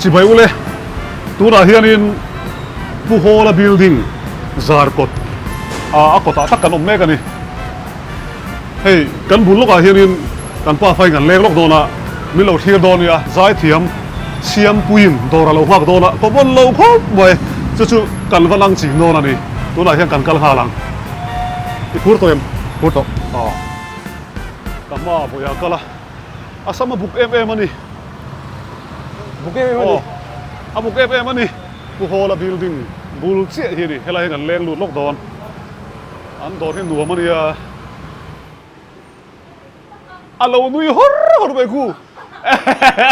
Chibai ule, tunah hianin Pu Hawla building Zarkawt ah a kawtah tak kan awm mek a ni. Hei kan bul lawkah hianin kan pa fain kan leng lawk dawn a, min lo thlir dawn nia, zaithiam Siampuiin dawr a lo nghak dawn a, ka vawn lo khawp mai, chu chu kan va lang ching dawn a ni, tunah hian kan kal nghal ang. I phur tawh em? Phur tawh. Aw. Ka hma vawiah kal a, a sam a buk em em a ni. Buk em em a ni. Aw, a buk em em a ni. Pu Hawla building bul chiah hi a ni, helai hian kan leng lut lawk dawn. An dawr hi nuam a nia. A lo nui hawr hawr mai khu.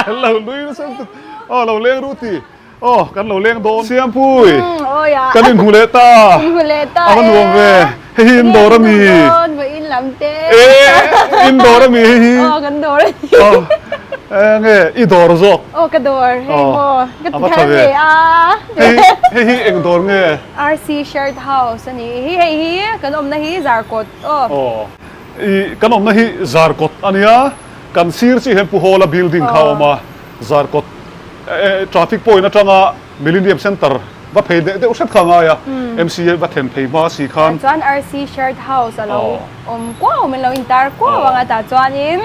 A lo nui nasa lutuk. Aw lo leng ru ti. Aw kan lo leng dawn. Siampui. Kan inhmu leh ta. Inhmu leh ta A va nuam ve. Hei hi in dawr a mi. Vawiin lam te. E in dawr a mi hei hi. Aw kan dawr a ni. Aw enge i dawr zawk. Aw ka dawr hei maw. Ka ti thar ve a. Hei hei hi eng dawr nge? RC Shirt House a ni hi hei hi kan awmna hi Zarkawt aw. Aw i kan awmna hi Zarkawt a nia kan sir chiah hian Pu Hawla building kha a awm a Zarkawt traffic point atanga Millennium Centre va phei deuh deuh hret kha a ngai a MCA va thlen phei hma si khan. Chuan RC Shirt House a lo awm kuau min lo intar kuau ang a tah chuanin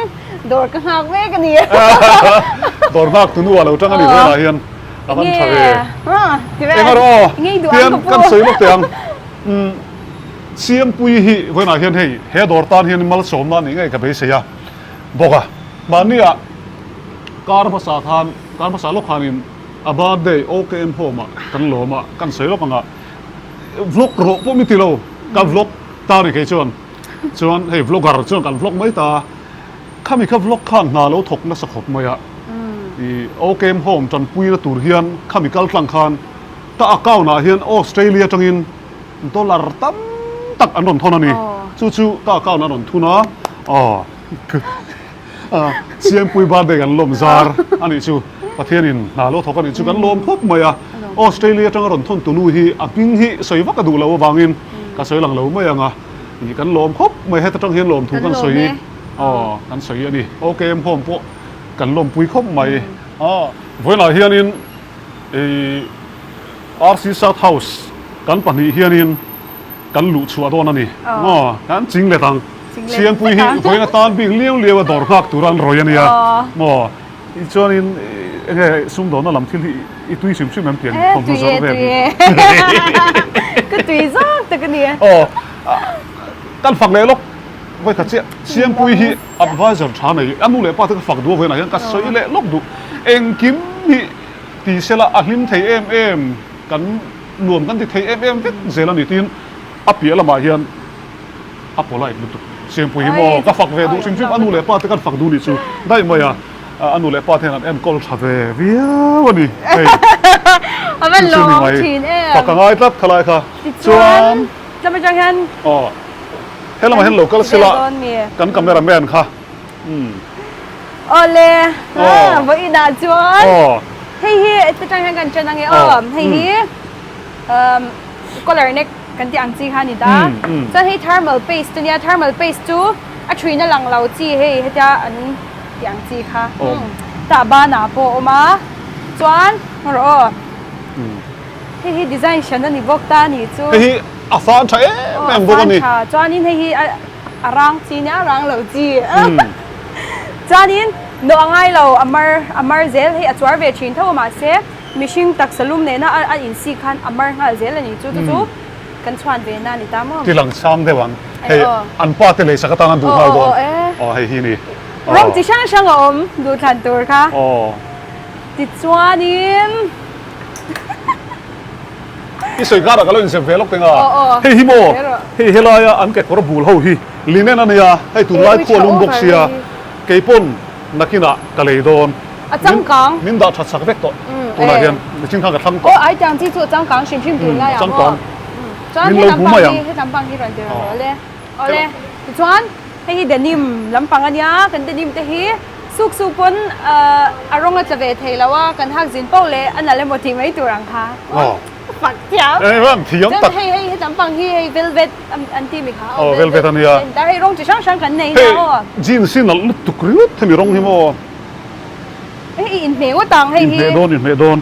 dawr ka nghak mek a ni. Dawr nghak tunu a lo tang a ni velah hian. A van tha ve. Eng a rawh aw. Tian kan sawi lawk teh ang. Umm Siampuii hi vawiinah hian hei he dawr tan hian malsawmna a nih ngei ka beisei a bawk a. Mahni ah kar hmasa khan kar hmasa lawk khanin a birthday OKM home ah kan lawm a kan sawi lawk ang a vlog rawh pawh mi ti lo ka vlog ta ni kei chuan chuan hei vlogger chuan kan vlog mai ta a. Khami kha vlog khan hna lo thawk nasa khawp mai a, i OKM Home tanpuina tur hian khami kal tlang khan ka account ah hian Australia atangin dollar tam tak an rawn thawn a ni. Chu chu ka account ah an rawn thun a, aw Siampui birthday kan lawm zar a nih chu, Pathianin hna lo thawk a nih chu kan lawm khawp mai a. Australia atanga rawn thawn tunu hi a hming hi sawi vak a duh loh avangin ka sawi lang lo mai ang a. Ih kan lawm khawp mai heta tang hian lawm thu kan sawi aw kan sawi a ni OKM home pawh kan lawmpui khawp mai aw vawiinah hianin ih RC South House kan pahnih hianin kan luh chhuah dawn a ni maw kan ching let ang Siangpui hi vawiin atan bik liau liau a dawr nghak tura an rawih a nia maw Chuanin enge sumdawnna lam thil hi i tui hrim hrim em tih an thawmhnaw zawrh vel hi. Ka tui zawk tak a ni. Aw kan fak leh lawk vawi khat chiah Siangpui hi advisor tha nei a nu leh pa te ka fak duh avawiinah hian ka sawi leh lawk duh engkim hi ti sela a hlim thei em em kan nuam kan ti thei em em vek zel a ni tiin a piah lamah hian A polite lutuk. Siampui hi maw ka fak ve duh hrim hrim a nu leh pa te kan fak duh nih chu daih mai a, a nu leh pa te hian an enkawl tha ve viau a ni hei. A va lawm thin em. Fak a ngai tlat khalai kha. Tichuan tlem atang hian aw he lamah hian lo kal sila kan camera man kha. Awle vawiin ah chuan hei hi atang hian kan chen ange aw hei hi collar neck kan tih ang chi kha a ni ta. Chuan hei thermal paste chu nia, thermal paste chu a thuina lang lo chi hei hetia an tih ang chi kha tah banah pawh a awm a, chuan rawh aw hei hi design hran a ni bawk ta a nih chu. Hei hi a fan tha em em bawk a ni. Aw a fan tha, chuanin hei hi a rang chi nia a rang lo chi. Chuanin nawh a ngai lo a mar a mar zel hei a chuar ve thin tho a mahse. Mihring taksa lum nena a insik khan a mar nghal zel a ni chu chu chu kan chhuan ve na a ni ta maw? Ti lang sang deuh ang. Hei an pa te leisak atan an duh nghal dawn. Aw hei hi ni. Rawng chi hrang hrang a awm duh thlan tur kha. Tichuanin. I sawi karah ka lo inzep ve lawk teng a. Hei hi maw hei helaia an kekawr bul ho hi linen a nia hei tunlai khua lum bawk sia keipawn Nakinah ka lei dawn. A changkang. Min dah that sak vek tawh. Tunah hian mihring khan ka thlang tawh. Aw ai tiang chi chu a changkang hrim hrim tunlai ah maw. Chuan he lampang hi he lampang hi rawn ti rawn rawh le. Awle. Tichuan hei hi denim lampang a nia kan denim te hi suk suk pawn a rawng a tla ve thei lo a kan hak zin poh leh a nalh emaw tih mai tur ang kha. Fak thiam. Eng ram thiam tak. Hei hei he lampang hi hei velvet an ti mi kha. Aw velvet a nia. Dar hei rawng chi hrang hrang kan nei na aw. Hei jeans hi nalh lutuk ringawt hemi rawng hi maw. Hei i inhmeh ngawt ang hei hi. Inhmeh dawn inhmeh dawn.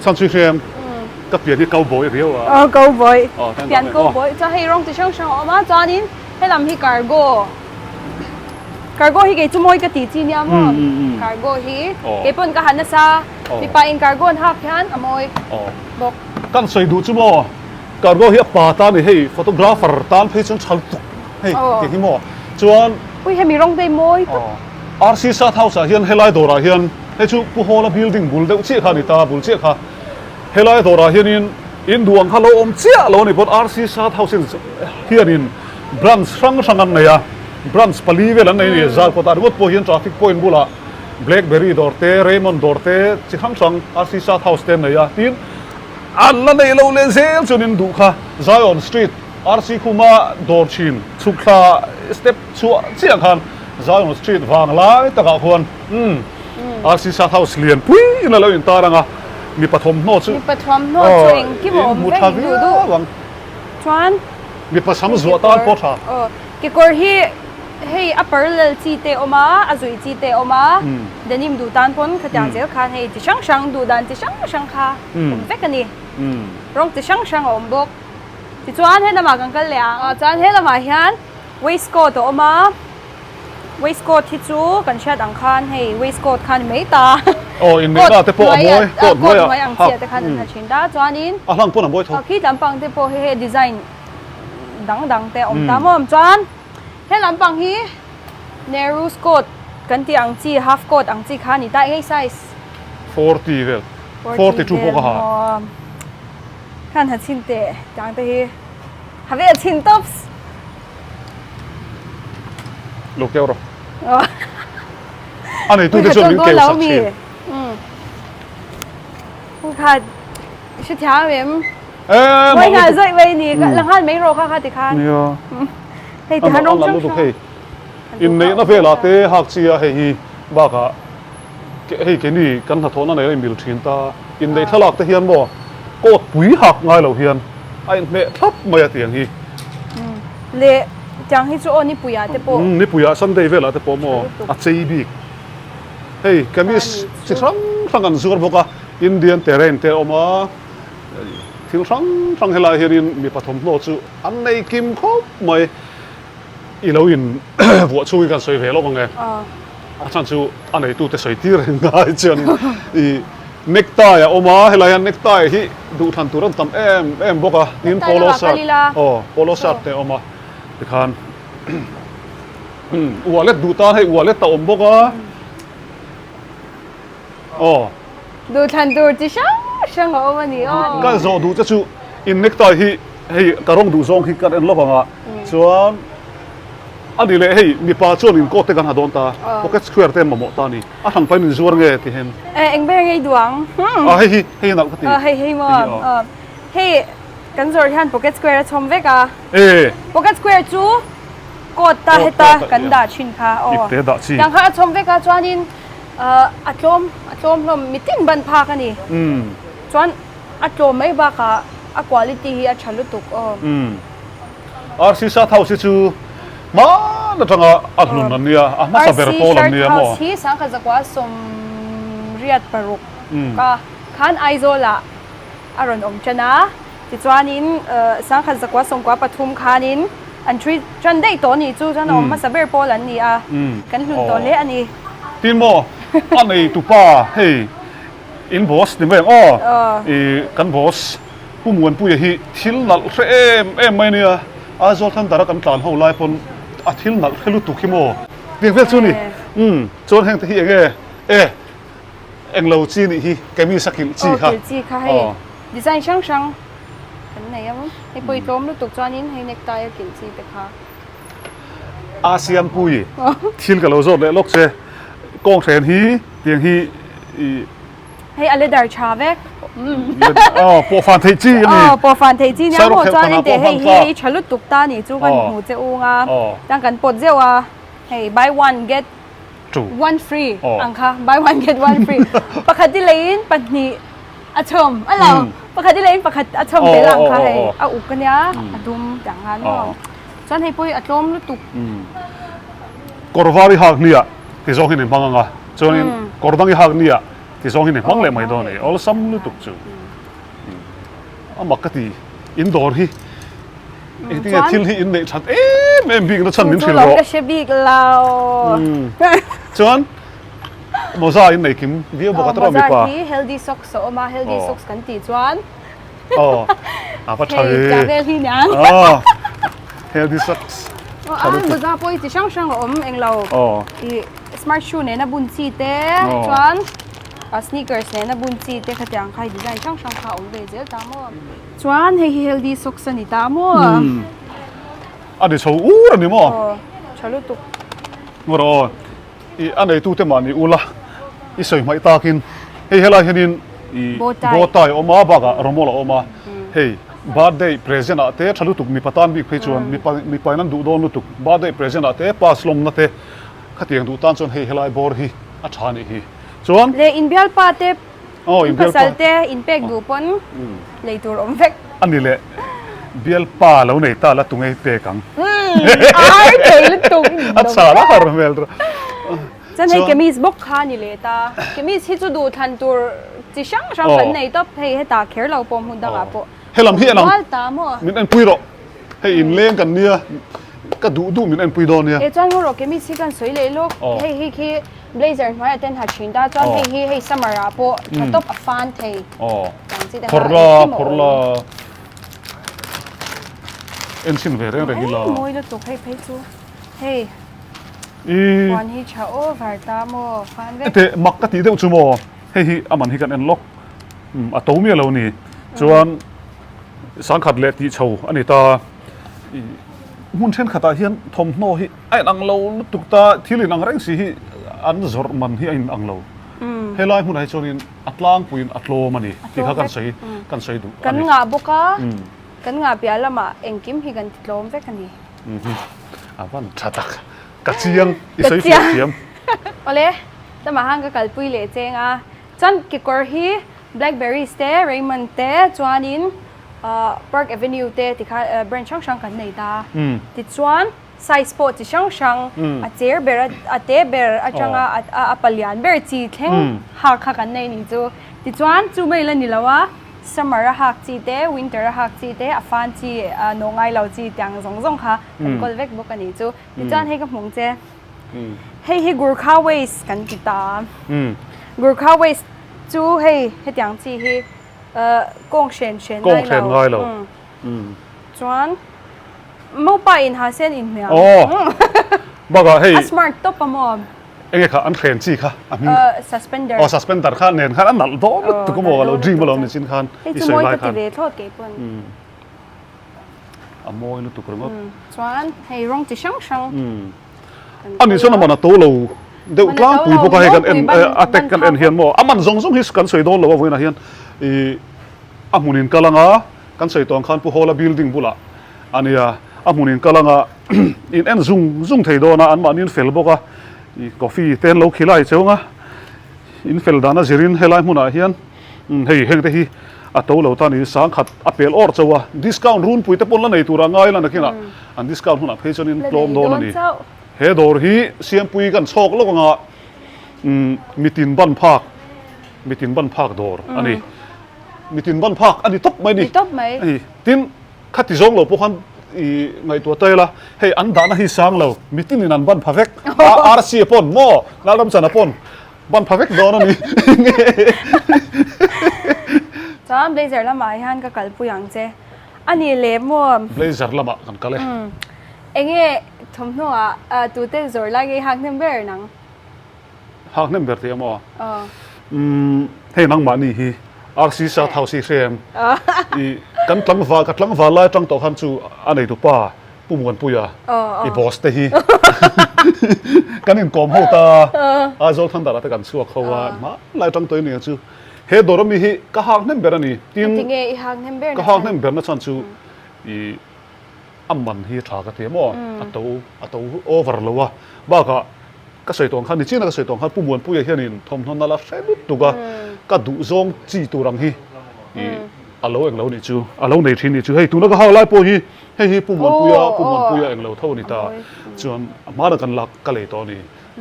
Chhan chu i hria em? Ka pian hi cowboy riau a. Aw cowboy. Pian cowboy. Chuan hei rawng chi hrang hrang a awm a chuanin helam hi cargo. Cargo hi kei chu mawi ka tih chi nia maw? Cargo hi kei pawn ka ha nasa. Mipa in cargo an hak hian a mawi bawk. Kan sawi duh chu maw cargo hi a pa tan a ni hei photographer tan phei chuan tha lutuk hei tih hi maw chuan. Ui hemi rawng te hi mawi tawp. RC Sat House ah hian helai dawrah hian hei chu Pu Hawla building bul deuh chiah kha a ni ta bul chiah kha. Helai dawrah hianin in duh ang kha lo awm chiah lo a ni pawn RC Sat House hianin branch hrang hrang an nei a, branch pali vel an nei a ni. Zarkawtah ringawt pawh hian traffic point bulah Blackberry dawr te, Raymond dawr te chi hrang hrang RC Sat House te an nei a. Tin, an la neih loh leh zel chuan in duh kha Zion Street RC Khuma dawr thin chhuk thla step chhuah chiah khan Zion Street vang lai takah khuan umm RC Sat House lian pui in a lo intar ang a, mipa thawmhnaw chu Mipa thawmhnaw chu engkim a awm vek in duh duh ang. Chuan Mipa sam zuah tan pawh tha. Aw kekawr hi hei a parallel chi te a awm a, a zuih chi te a awm a, denim duh tan pawn khatiang zel khan hei chi hrang hrang duh dan chi hrang hrang kha awm vek a ni. Rawng chi hrang hrang a awm bawk. Tichuan he lamah kan kal leh ang. Chuan he lamah hian waistcoat a awm a, waistcoat hi chu kan hriat ang khan hei waistcoat kha ni mai ta. Aw inneihna te pawh a mawi, coat hnuai ang chiah te khan an ha thin ta. Chuanin a hlang pawn a mawi tho. Khi lampang te pawh hi hei design dang dang te a awm ta maw. Chuan he lampang hi Nehru's coat kan tih ang chi half coat ang chi kha a ni ta. Eng size? 40 vel, 42 pawh ka ha. Khan ha chhin teh tang te hi ha vel chhin tops. Lo keu rawh. A neitu te chuan min keu sak thin. Kha hre thiam em? Mawi nghal zawih mai ni la nghal mai rawh kha kha ti khan. Nia. Hei ti han rawng hrang hrang. Inneihna velah te hak chi a hei hi bakah Hei keini kan hnathawhna nei a inmil thin ta. Inneih thlalak te hian maw coat pui hak ngai lo hian a inhmeh thlap mai a tiang hi. Leh tiang hi chu aw nipuiah te pawh. Nipuiah Sunday velah te pawh maw a chei bik. Hei kamis chi hrang hrang an zuar bawk a, Indian terrain te a awm a, thil hrang hrang helai hianin mipa thawmhnaw chu an nei kim khawp mai. I lo in vuah chhungin kan sawi ve lawk ang e. A chhan chu a neitute sawi tir reng ngai chuanin i necktie a awm a, helai hian necktie hi duhthlan tur an tam em em bawk a. Tin polo shirt aw polo shirt te a awm a tikhan wallet duh tan hei wallet a awm bawk a aw. Duhthlan tur chi hrang hrang a awm a ni aw. Ka zawh duh che chu in necktie hi hei ka rawng duh zawng hi kan en lawk ang a chuan a ni leh hei mipa chuan in coat te kan ha dawn ta pocket square te an mamawh ta a ni a hran pahin in zuar nge ti hian. Eh eng ber ngei duh ang. Ah hei hi hei hi nalh ka ti. Ah hei hei maw hei kan zawrh hian pocket square a chhawm vek a. Eh. Pocket square chu coat ta heta kan dah thin kha aw. Ipte dah chi. Tiang kha a chhawm vek a chuanin A tlawm, a tlawm hlawm, mitin ban phak a ni. Chuan a tlawm mai bakah a quality hi a tha lutuk aw. RC Sat House hi chu hman atanga a hlun an nia, a hmasa ber pawl an nia maw? RC Shirt House hi sangkhat zakua 86 ka khan Aizawlah a rawn awm tan a, tichuanin sangkhat zakua 93 khanin an ṭhui ṭan daih tawh a nih chu, chuan a awm hmasa ber pawl an ni a, kan hlun tawh hle a ni. Tin maw, a neitu pa hei in boss ni mai ang aw, i kan boss Pu Muanpuia hi thil nalh hre em em mai a nia, Aizawl Thunder-a kan tlan ho lai pawn a thil nalh hre lutuk hi maw. Tiang vel chu a ni, umm chuan heng te hi eng nge e. Englo chi nih hi kamis a kilh chi kha. Aw kilh chi kha hei design hrang hrang kan nei a hei pawh i tlawm lutuk chuanin hei necktie a kilh chi te kha. ASEAN pui thil ka lo zawt leh lawk che kawnghren hi tiang hi i. Hei a leather tha vek. Aw pawhfan theih chi a ni. Aw pawhfan theih chi nia maw chuanin teh hei hi tha lutuk ta nih chu kan hmu che ung a chuan kan pawt zeuh a hei buy one get One free ang kha buy one get one free pakhat i leiin pahnih a chhawm a lo pakhat i leiin pakhat a chhawm tel ang kha hei a uk a nia a dum tih ang khan maw chuan hei pawh hi a tlawm lutuk kawr var i hak hniah ti zawng hian in hmang ang a. Chuanin kawr dang i hak nia ti zawng hian i hmang leh mai dawn a ni. Awlsam lutuk chu. A mak ka ti. In dawr hi engtin nge thil hi in neih that em em bik na chhan min hrilh rawh. Ka hre bik lo. Chuan mawza in nei kim viau bawk a tawrh mipa. Mawza hi healthy socks a awm a, healthy socks kan tih chuan. Aw a va tha ve. Hei tah vel hi niang. Aw healthy socks. Aw a mawza pawh hi chi hrang hrang a awm englo. Aw. I smart shoe nena bun chi te chuan sneakers nena bun chi te khatiang kha design hrang hrang kha a awm ve zel ta maw. Chuan hei hi healthy socks a ni ta maw. A ni chho ur a ni maw. Aw tha lutuk. Ngaw rawh aw. I a neitute mahni ula i sawi hmaih takin hei helai hianin i bow tie a awm a bakah rawmawl a awm a hei birthday present ah te tha lutuk mipa tan bik phei chuan mipa mipa in an duh dawn lutuk birthday present ah te pass lawmna te khatiang duh tan chuan hei helai bawr hi a tha anih hi chuan Leh inbialpa te In pasal te in pek duh pawn lei tur awm vek. A ni leh bialpa lo nei ta la tungei pek ang. Ar thei lutuk. A chhal a har hmel rawh. Chuan hei kemis bawk kha a ni leh ta. Kemis hi chu duh thlan tur chi hrang hrang kan nei tawp hei hetah kher lo pawh hmun dangah pawh. Helam hi enang min enpui rawh. Hei inleng kan nia ka duh duh min enpui dawn nia. E chuan ngaw rawh kemis hi kan sawi leh lawk. Hei hi khi Blazer hnuaiah ten ha thin ta chuan hei hi hei summer ah pawh tha tawp a fan thei ang chi te kha Phawrh la phawrh la en chhin ve reng reng ila. Mawi lutuk hei phei chu hei puan hi tha over ta maw fan vek. Ete mak ka tih deuh chu maw hei hi a man hi kan en lawk a to miah lo ni chuan sangkhat leh tih chho a ni ta hmun thenkhatah hian thawmhnaw hi A inang lo lutuk ta, thil inang reng si hi an zawrh man hi a inang lo. Helai hmunah hi chuanin a tlangpuiin a tlawm a ni tih kha kan sawi kan sawi duh a ni. Kan ngah bawk a, kan ngah piah lamah engkim hi kan ti tlawm vek a ni. A van tha tak, ka chiang i sawi fiah thiam. Awle, lamah khan ka kalpui leh cheng a, chuan kekawr hi Blackberries te, Raymond te chuanin Park Avenue te tikha brand hrang hrang kan nei ta. Tichuan. Size pawh chi hrang hrang, a cher ber a te ber atanga a palian ber chi thleng hak kha kan nei nih chu. Tichuan chu mai la ni lo a, summer a hak chi te, winter a hak chi te, a fan chi, nawh ngai lo chi tiang zawng zawng kha kan kawl vek bawk a nih chu. Tichuan hei ka hmung che, hei hi Gurkha waist kan ti ta. Gurkha waist chu hei hetiang chi hi kawng hren hren ngai lo. Chuan Mopa in ha sen in hmel. Aw. Bakah hei. A smart top a maw? Enge kha an hren chi kha a hming. Suspender. Aw suspender kha nen khan a nalh dawn lutuk a maw ka lo dream alawm nichin khan i sawi lai khan. Hei chu mawi ka ti ve thlawt kei pawn. A mawi lutuk ringawt. Chuan hei rawng chi hrang hrang. Ani chuan a man a to lo deuh tlangpui bawk a hei kan en a tek kan en hian maw a man zawng zawng hi kan sawi dawn lo a vawiinah hian i a hmun in kal anga kan sawi tawh ang khan Pu Hawla building bulah A nia, a hmun in kal anga in en zung zung thei dawn a, anmahni in fel bawk a, i coffee te an lo khilai cheu anga in fel dan a zirin helai hmunah hian hei heng te hi a to lo ta ni sangkhat a pel awr chauh a, discount runpui te pawn la nei tur a ngai la nakinah an discount hunah phei chuan in tlawm dawn a ni. He dawr hi Siampui kan chhawk lawk anga mitin ban phak mitin ban phak dawr a ni. Mitin ban phak a ni tawp mai a ni. Ni tawp mai. Tin. Khati zawng lo pawh khan i ngaihtuah ta ila, hei an dahna hi sang lo, mitinin an ban pha vek, RC a pawn maw, Lalramchana pawn ban pha vek dawn a ni. Chuan blazer lamah hian ka kalpui ang che, a ni leh maw? Blazer lamah kan kal e. Enge thawmhnaw ah tute zawrh lai nge i hak hnem ber nang? Hak hnem ber tih a maw? Umm hei nangmahni hi RC South House hi hre em? I kan tlangval ka tlangval lai atang tawh khan chu a neitu pa Pu Muanpuia i boss te hi kan inkawm ho ta Aizawl Thunder ah te kan chhuak ho a hmanlai atang tawh i nia chu he dawr ami hi ka hak hnem ber a ni tin ka hak hnem ber na chhan chu i a man hi tha ka ti a maw a to a to over lo a bakah Ka sawi tawng khan nichina ka sawi tawng khan Pu Muanpuia hianin thawmhnaw nala hre lutuk a, ka duh zawng chi tur ang hi i a lo eng lo nih chu, a lo nei thin nih chu. Hei tuna ka hau lai pawh hi Hei hi Pu Muanpuia, Pu Muanpuia englo tho a ni ta. Chuan a hmana kan lak ka lei tawh a ni.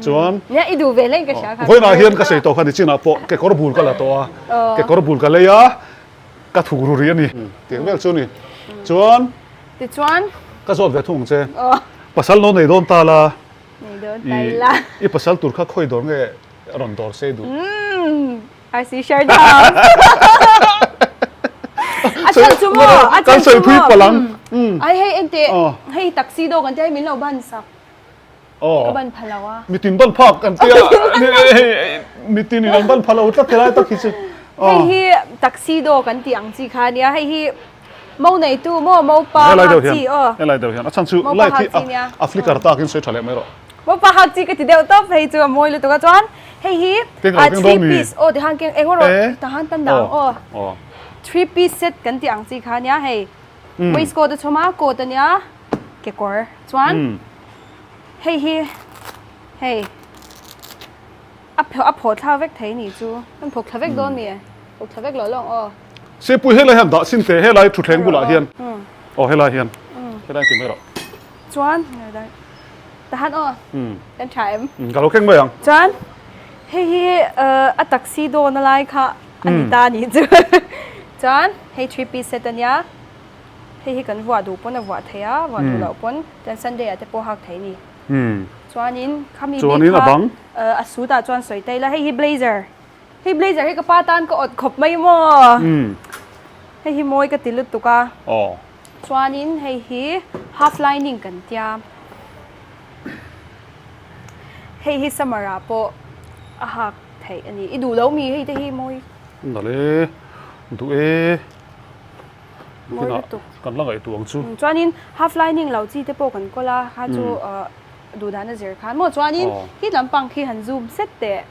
Chuan Nia i duh ve hleng ka hria kha. Vawiinah hian ka sawi tawh kha ni chinah pawh kekawr bul ka la tawh a, kekawr bul ka lei a, ka thuk ru rih a ni. Tiang vel chu a ni. Chuan Tichuan Ka zawt ve thung ang che. Pasal no nei dawn ta la. Nei dawn ta ila. I pasal tur kha khawi dawr nge rawn dawr sei duh? RC Shirt House. A chhan chu maw? A chhan chu maw? Palang. Ai hei ente hei taxi dawk an tia hei min lo ban sak. Ka ban pha lo a. Mitin ban phak an tia mitin in an ban pha lo tlat helai tak hi chu. Hei hi taxi dawk an tih ang chi kha ania hei hi mo neitu maw mopa hak chi aw. Helai deuh hian a chhan chu light hi a flicker takin sawi tha leh mai rawh. Mopa hak chi ka ti deuh tawp hei chu a mawi lutuk a chuan hei hi a three piece aw tihan keng eng erawh tahan tan dah ang aw three piece set kan tih ang chi kha ania hei waistcoat a chhawm a coat ania kekawr chuan hei hi hei a a phawh thla vek thei ni chu kan phawk thla vek dawn mi phawk thla vek lo lawng aw. Sepui helai hian dah sin teh helai thutthleng bulah hian aw helai hian helai ti mai rawh. Chuan Tahan aw. Kan tha em? Ka lo keng mai ang. Chuan hei hi a taxi dawn a lai kha a ni ta ni chu. Chuan hei 3 piece set ania. Hei hi kan vuah duh pawn a vuah thei a, vuah duh loh pawn chuan Sunday ah te pawh hak thei ni. Chuanin khami bik kha a suit ah chuan sawi ta ila hei hi blazer. Hei blazer hi ka pa tan ka awt khawp mai maw. Hei hi mawi ka ti lutuk a. Chuanin hei hi half lining kan tia. Hei hi summer ah pawh a hak theih a ni. I duh lo mi hei te hi mawi. Nalh e, duh e. Mawi lutuk. Kan la ngaihtuah ang chu. Chuanin half lining lo chi te pawh kan kawl a, kha chu duh dan a zir khan maw. Chuanin khi lampang khi han zoom set teh.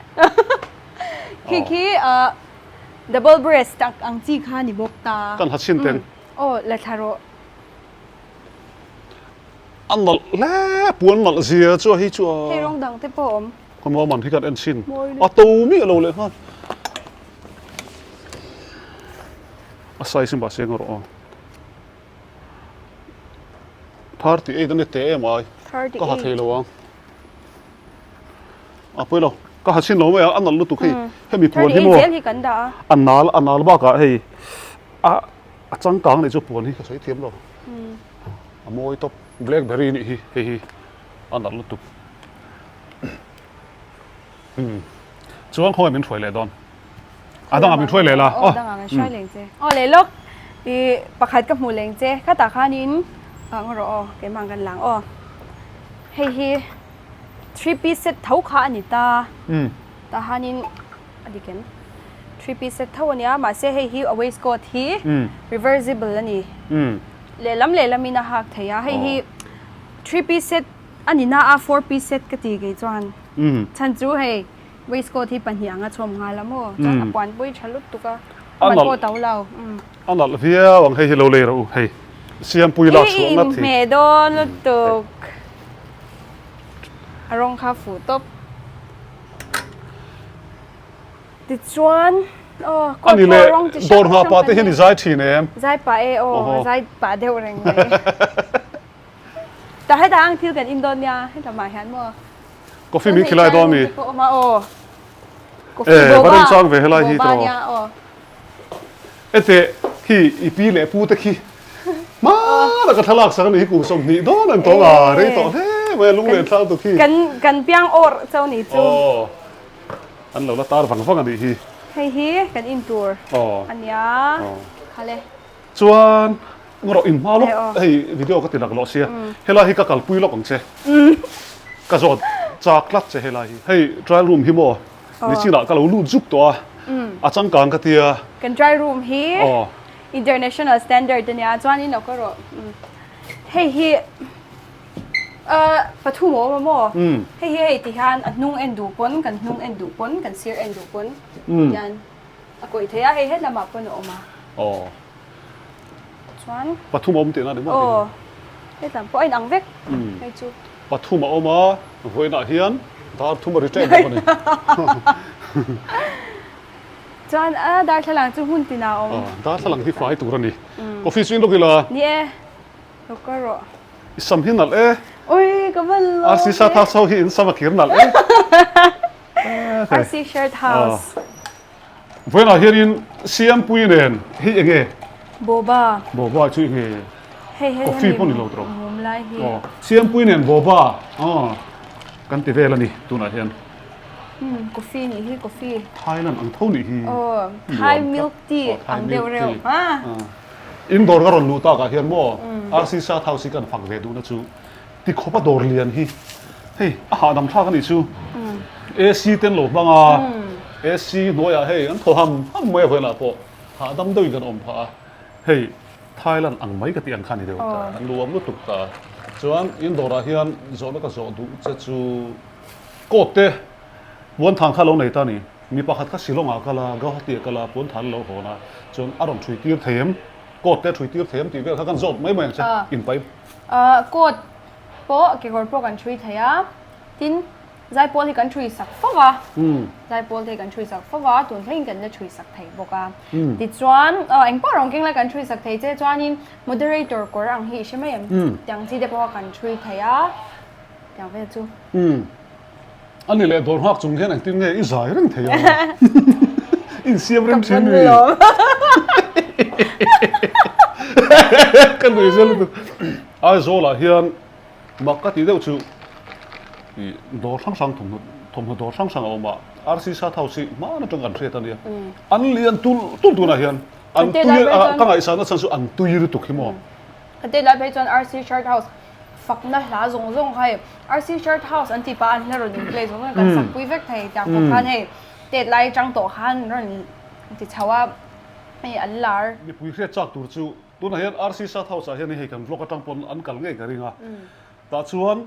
Khi khi double breast tak ang chi kha ni bawk ta. Kan ha chhin teng. Aw la thla rawh. A nalh hle puan nalh zia chu a hi chu a. Hei rawng dang te pawh a awm. Ka maw man hi kan en chhin. A to miah lo leh nghal. A size in mahse eng erawh aw. 38 a ni teh em ai. Ka ha thei lo ang. A pawi lo. Ka ha chhin lo mai a, a nalh lutuk hei. Hemi puan hi maw. A nal a nal bakah hei a a changkang nih chu puan hi ka sawi thiam lo. A mawi tawp. Blackberry nih hi hei hi a nalh lutuk. Chuan khawngaih min hruai leh dawn. A dangah min hruai leh la. Aw dangah kan hruai leng che. Aw leh lawk i pakhat ka hmuh leng che. Khatah khanin ang rawh aw keimah kan lang aw. Hei hi 3 piece set tho kha a ni ta. Tah hanin a dik em? 3 piece set tho a nia mahse hei hi a waistcoat hi reversible a ni. Lehlam lehlamin a hak thei a. Hei hi 3 piece set a ni na a 4 piece set ka ti kei chuan. Chhan chu hei Waistcoat hi pahnih anga chhawm nghal a maw? Chuan a puan pawh hi tha lutuk a, a man pawh to lo. A nalh viau ang hei hi lo lei rawh u hei. Siampui lak chhuah ngat hi. I inhmeh dawn lutuk. A rawng kha fuh tawp. Tichuan aw coat pawh rawng chi hrang hrang kan nei. Dawr nghah pah te hian i zai thin em? Zai pah e aw, a zai pah deuh reng mai. Tah hetah ang thil kan in dawn nia, helamah hian maw? Coffee min khilai dawn mi? Eh, va rem chang ve helai hi tawh. Ete khi i pi leh pu te khi hmana ka thlalak sak a ni hi kum 20 dawn an tawng a, rei tawh hle mai a lunglen thlak tu khi. Kan kan piang awr chauh ni chu. Aw, an lo la tar vang vang a nih hi. Hei hi kan in tur a nia, khale. Chuan Rawh in hma lawk hei video ka ti lak lawh sia helai hi ka kalpui lawk ang che ka zawt chak tlat che helai hi hei trial room hi maw nichinah ka lo lut zuk tawh a a changkang ka tia kan trial room hi international standard ania chuanin lo ka rawh hei hi pathum a awm a maw hei hi hei ti hian a hnung en duh pawn kan hnung en duh pawn kan sir en duh pawn tihian a kawih thei a hei helamah pawn a awm a. Chuan. Pathum a awm tihna a ni maw? Aw. Hetlam pawh a inang vek hei chu. Pathum a awm a, vawiinah hian dar thum a ri ṭep bawk a ni. Chuan a darthlalang chu hmun tinah a awm. Darthlalang hi fai tur a ni. Coffee chu in lawk ila. Ni e. Lo kal rawh. I sam hi nalh e. Ui ka van lawm e. RC Shirt House ho hi in sam a kir nalh e. RC Shirt House. Vawiinah hianin Siampuii nen hei eng nge? Boba. Boba chu eng nge? Hei hei Coffee pawh ni lo tawh. Mum lai hi. Aw Siampuii nen Boba aw kan ti vel a ni tunah hian. Umm coffee nih hi coffee. Thailand ang tho nih hi. Aw Thai milk tea ang deuh reuh a. In dawr ka rawn luh takah hian maw RC Shirt House hi kan fak ve duhna chu ti khawpa dawr lian hi hei a hahdam thlak a nih chu. AC te an lo hmang a, AC hnuaiah hei an thaw ham ham mai a vawiinah pawh hahdam deuhin kan awm phah a, hei Thailand ang mai ka tih ang kha a ni deuh ta, a nuam lutuk ta. Chuan in dawrah hian zawhna ka zawh duh che chu coat te puan thang kha lo nei ta a ni. Mi pakhat kha Shillong ah kal a, Guwahati ah kal a, puan than lo hawn a, chuan a rawn thui tir thei em? Coat te a thui tir thei em tih vel kha kan zawt mai mai ang che, in pai. Coat pawh kekawr pawh kan thui thei a, tin zaipawl hi kan thui sak fo va, zaipawl te hi kan thui sak fo va, tun thlengin kan la thui sak thei bawk a. Tichuan engpawh rawng keng lai kan thui sak thei che, chuanin moderator kawr ang hi i hre mai em? Tiang chi te pawh kha kan thui thei a, tiang vel chu. A ni leh dawr nghak chung hian engtin nge i zai reng thei a? Insiam reng thin mi. Ka nui zel lutuk. Aizawl ah hian mak ka tih deuh chu i dawr hrang hrang thawmhnaw thawmhnaw dawr hrang hrang a awm a. RC Shirt House hi hmaan atang kan hriat a nia. An lian tulh tulh tunah hian an tui ka ngaihsahna chhan chu an tui lutuk hi maw. Ka tet lai phei chuan RC Shirt House Fakna hla zawng zawng kha hei RC Shirt House an tih pah a an hla rawn in play zawng zawng kan sak pui vek thei tiang pawh khan hei tet lai atang tawh khan rawn ti chho a hei an lar. Mipui hriat chak tur chu tunah hian RC Shirt House ah hian hei kan vlog atang pawn an kal ngei ka ring a tah chuan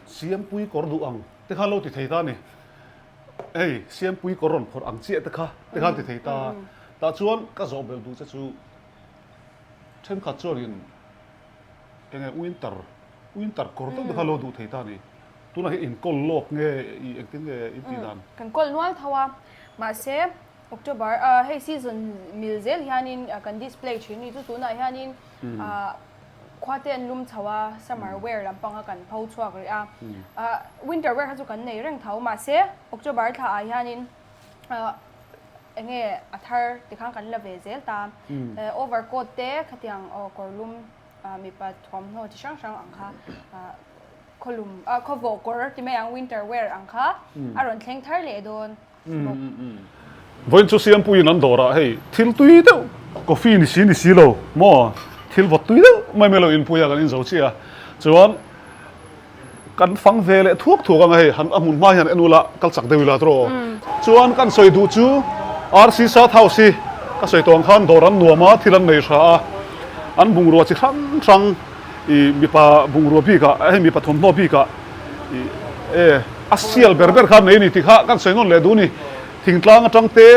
Siampui kawr duh ang te khan lo ti thei ta a ni hei Siampui kawr rawn phawrh ang chiah te kha te khan ti thei ta tah chuan ka zawh belh duh che chu thenkhat chuanin Enge winter winter kawr deuh te kha lo duh thei ta ni. Tunah hi in kawl lawk nge i engtin nge in tih dan? Kan kawl nual tho a, mahse October hei season mil zel hianin kan display thin ni chu tunah hianin khua te an lum chho a, summer wear lampanga kan pho chhuak rih a, winter wear kha chu kan nei reng tho mahse October thla ah hianin enge a thar tikhan kan la ve zel ta over coat te khatiang aw kawrlum mipa thuamhnaw chi hrang hrang ang kha khawlum khawvawh kawr ti mai ang winter wear ang kha a rawn thleng thar leh dawn bawk. Vawiin chu Siampuiin an dawrah hei thil tui deuh coffee ni si ni si lo maw thil vawt tui deuh mai mai lo inpui a kan inzo chiah a chuan Kan fang ve leh thuak thuak ang a hei, han a hmun hma hian en ula kal chak deuh ila tawh. Chuan kan sawi duh chu RC Sat House hi ka sawi tawh ang khan dawr an nuam a, thil an nei hra a, an bungrua chi hrang hrang i mipa bungrua bikah hei mipa thawmhnaw bikah i e a sial ber ber kha an nei a ni tih kha kan sawi nawn leh duh a ni. Thingtlang atang te,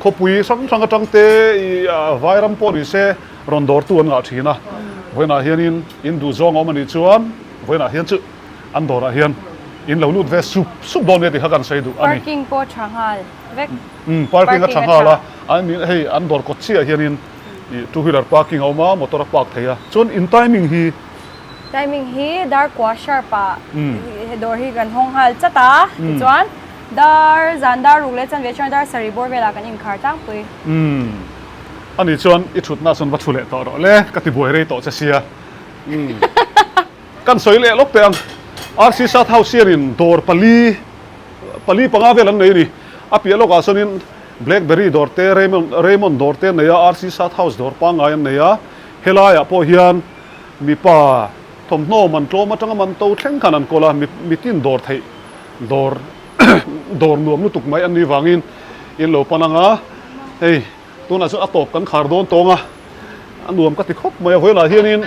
khawpui hrang hrang atang te i vairam pawh ni se rawn dawrtu an ngah thin a, vawiinah hianin in duhzawng a awm a nih chuan, Vawiinah hian chu an dawrah hian in lo lut ve sup sup dawn nia tih kha kan sawi duh a ni. Parking pawh a tha nghal vek. Umm parking a tha nghal a, an in hei an dawr kawt chiah hianin ih two wheeler parking a awm a, motor a park thei a, chuan in timing hi. Timing hi dar kua sharp ah he dawr hi kan hawng nghal chat a, tichuan dar zan dar ruk leh chanve atanga dar sarih bawr velah kan inkhar tlangpui. Umm ani chuan i thutna chuan va thu leh tawh rawh le, ka ti buai rei tawh che sia. Kan sawi leh lawk teh ang. RC Sat House hianin dawr pali pali panga vel an nei a ni. A piah lawkah sawnin Blackberry dawr te, Raymond Raymond dawr te an nei a, RC Sat House dawr pangngai an nei a. Helaiah pawh hian mipa thawmhnaw man tlawm atanga man to thleng khan an kawl a, mitin dawr theih dawr dawr nuam lutuk mai an nih vangin in lo pan ang a. Hei tunah chuan a tawp kan khar dawn tawng a. A nuam ka ti khawp mai a, vawilah hianin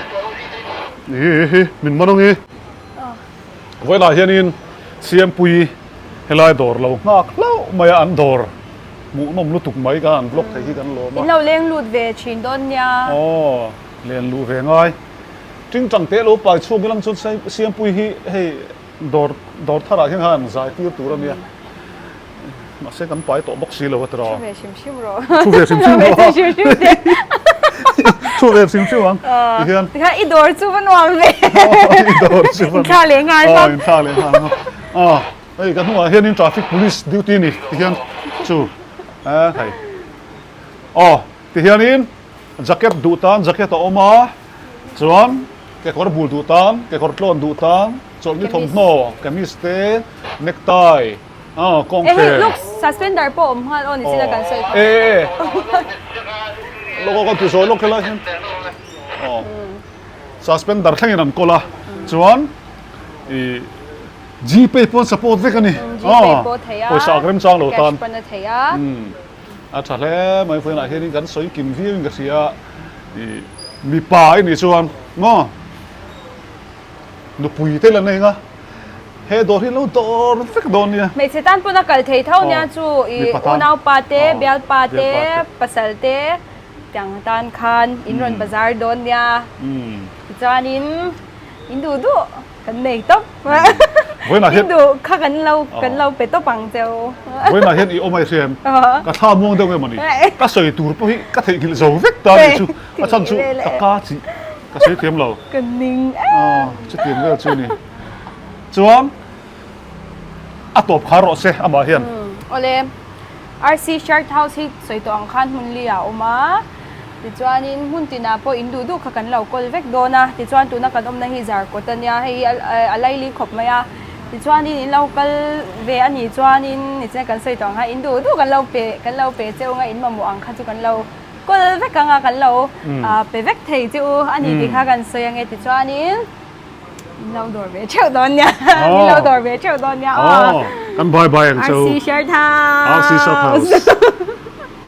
hi min man ange. Vawilah hianin Siampuii helai dawr lo nghak hlauh mai a, an dawr hmuhnawm lutuk mai kha an vlog thei hi kan lawm a. In lo leng lut ve thin dawn nia. Aw, len luh ve ngai. Tingtang teh lo pai chhuak ilang chuan Siampuii hi hei dawr dawr tharah hian khan zai tir tur a nia. Mahse kan pai tawh bawk si lo a tiraw. Thu ve hrim hrim rawh. Thu ve hrim hrim rawh. Thu ve hrim hrim teh. Thu ve hrim hrim ang. Tihian. Tikhan i dawr chu va nuam ve. I dawr chu va. Inthla leh nghal bawk. Inthla leh nghal bawk. Aw hei ka hnungah hianin traffic police duty a ni tihian chu eh hei. Aw tihianin jacket duh tan jacket a awm a chuan kekawr bul duh tan kekawr tlawn duh tan chawlhni thawmhnaw kamis te necktie Aw kawng fe. Eheh look suspender pawh awm nghal aw nichina kan sawi kha. Eh eh lawk aw kan ti zawi lawk helai hian aw suspender thlengin an kawl a chuan ih gpay pawn support vek a ni gpay pawh thei a pawisa ak remchang lo tan cash pawn a thei a a tha hle mai vawiinah hianin kan sawi kim viau in ka hria ih mipa i nih chuan maw Nupui te la nei nga, he dawr hi lo dawr vek dawn nia. Hmeichhe tan pawn a kal thei tho nia chu i unaupa te, bialpa te, pasal te tiang tan khan in rawn bazar dawn nia. Tichuanin in duh duh kan nei tawp. In duh kha kan lo kan lo pe tawp ang cheu. Vawiinah hian i awm a i hria em? Ka thla muang deuh em a ni? Ka sawi tur pawh hi ka theihnghilh zo vek ta a nih chu. A chhan chu ka ka chih. Ka sawi thiam lo. Ka ning em. Aw, chutiang vel chu ni. Chuan a tawp khar rawh se amah hian. Awle, RC Shirt House hi sawi tawh ang khan hmun li ah a awm a, tichuanin hmun tinah pawh in duh duh kha kan lo kawl vek dawn a, tichuan tuna kan awmna hi Zarkawt a nia, hei hi a laili khawp mai a, tichuanin in lo kal ve a nih chuanin nichina kan sawi tawh ang khan in duh duh kan lo pe kan lo pe cheu anga in mamawh ang kha chu kan lo Kawl vek anga kan lo pe vek thei che u a ni tih kha kan sawi ange tichuanin min lo dawr ve theuh dawn nia min lo dawr ve theuh dawn nia aw kan bye bye ang chu RC Shirt House RC Shirt House.